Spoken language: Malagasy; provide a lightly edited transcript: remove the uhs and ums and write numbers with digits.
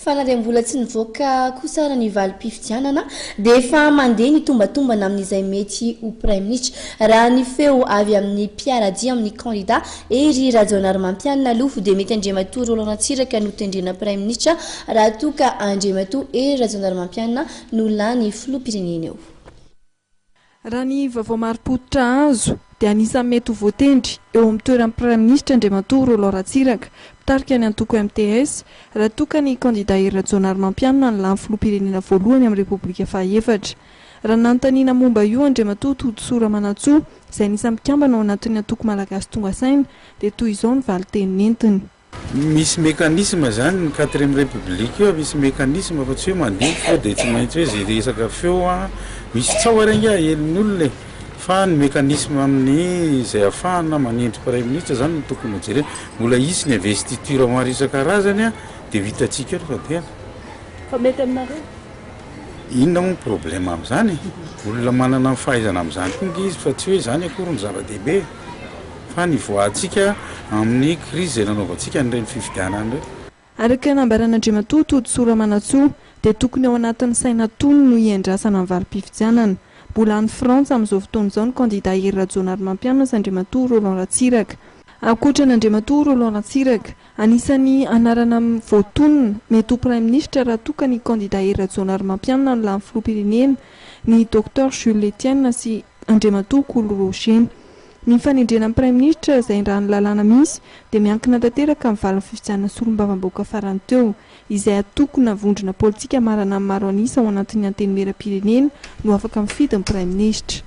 Fa na dia mbola tsy nivoaka kosa ara ny valim-pifidianana dia efa mandeha ny tombatombana amin'izay mety ho praiminisitra. Raha ny feo avy amin'ny mpiara-dia amin'ny kandida Hery Rajaonarimampianina aloha dia mety Andriamatoa Roland Ratsiraka no tendrena praiminisitra raha toa ka Andriamatoa Hery Rajaonarimampianina no lany filoham-pirenena eo. Raha ny vaovao marim-pototra azo dia anisan'ny mety ho voatendry eo amin'ny toeran'ny Praiminisitra Andriamatoa Roland Ratsiraka, mpitarika ny antoko mts, raha toa ka ny kandida Hery Rajaonarimampianina no lany filoham-pirenena voalohany amin'ny Repoblika fahaefatra. Raha nanontaniana momba io Andriamatoa Todisoa Ramanantsoa, izay anisan'ny mpikambana ao anatin'ny antoko Malagasy Tonga Saina, dia toy izao ny valin-teny nentiny. Misy mécanisme zany ny quatrième république io, misy mécanisme fa tsy hoe mandeha feo dia tsy maintsy hoe zay resaka feo an, misy tsaho ary ange ahelin'ny olona e, fa ny mécanisme amin'ny izay ahafahana manendry praiminisitra zany no tokony ho jerena, mbola hisy ny investiture maro isan-karazany an, dia ho hitantsika eo ny fandehany. Fa mety aminareo? Inona moa ny problème amin'izany e? Olona manana ny fahaizana amin'izany koa ange izy fa tsy hoe izany akory no zava-dehibe e! Fa ny hivoahantsika amin'ny crise izay nanaovantsika an'ireny fifidianana ireny. Araka ny nambaran'Andriamatoa Todisoa Ramanantsoa dia tokony ao anatin'ny saina tony no hiandrasana ny valim-pifidianana. Mbola any Frantsa amin'izao fotoana izao ny kandida Hery Rajaonarimampianina sy Andriamatoa Roland Ratsiraka. Ankoatra an'Andriamatoa Roland Ratsiraka, Anisan'ny anarana voatonona mety ho praiminisitra raha toa ka ny kandida Hery Rajaonarimampianina no lany filoham-pirenena, ny Docteur Jules Etienne sy Andriamatoa Kolo Roger. Ny fanendrena ny praiminisitra izay raha ny lalàna misy dia miankina tanteraka amin'ny valin'ny fifidianana solombavambahoaka farany teo, izay antoko na vondrona politika manana ny maro an'isa ao anatin'ny antenimieram-pirenena no afaka mifidy ny praiminisitra.